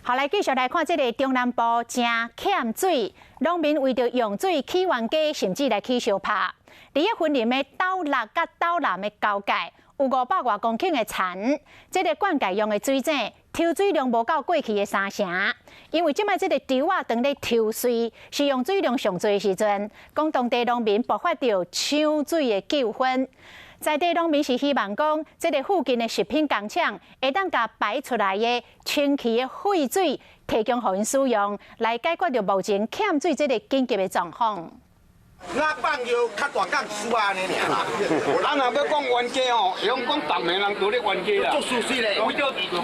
好，來繼續來看這个中南部誠欠水，農民為著用水起冤家，甚至來起相拍。佇个雲林的斗六佮斗南的交界，有500外公頃的田，這个灌溉用的水井抽水量無夠過去的三成，因為這擺這个稻仔當咧抽穗，是用水量上濟的時陣，講當地農民爆發著搶水的糾紛。在地農民是希望講，這个附近的食品工廠會當共排出來的清氣的廢水提供予𪜶使用，來解決著目前欠水這个緊急的狀況。我放藥較大工輸按呢爾啦。咱若欲講冤家吼，會用講逐暝人都咧冤家啦。做事實咧，為著欲食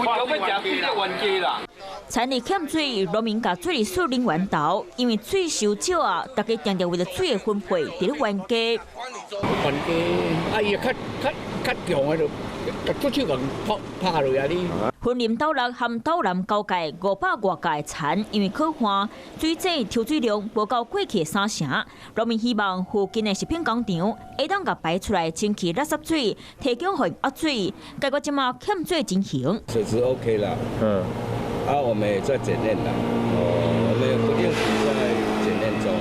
水咧冤家啦。田裡欠水，農民共水利署擰冤頭，因為水收少啊，大家定定為著水的分配佇咧冤家。冤家，啊伊較較較強的就出手共拍拍落啊你。雲林斗六和斗南交界500外甲的田，因為洘旱，水井抽水量無夠過去的三成。農民希望附近的食品工廠會當共排出來清氣垃圾水，提供予壓水，解決這馬欠水情形。水質 OK 啦，啊，我們也在檢驗啦，哦，我們也不定期在檢驗中。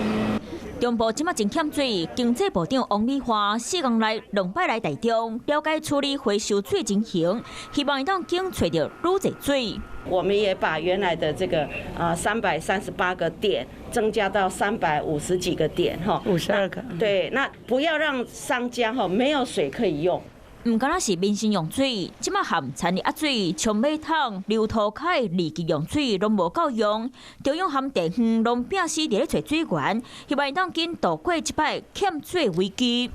中部這馬真欠水，經濟部長王美花4工內兩擺來台中了解處理回收水情形，希望會當緊揣著愈濟水。我們也把原來的這個啊338個點增加到350幾個點，哈，52個。對，那不要讓商家哈沒有水可以用。毋干焦是民生用水，這馬含田裡壓水、沖馬桶、流塗跤的二級用水攏無夠用，中央和地方攏拼死佇咧揣水源，希望會當緊渡過這擺欠水危機。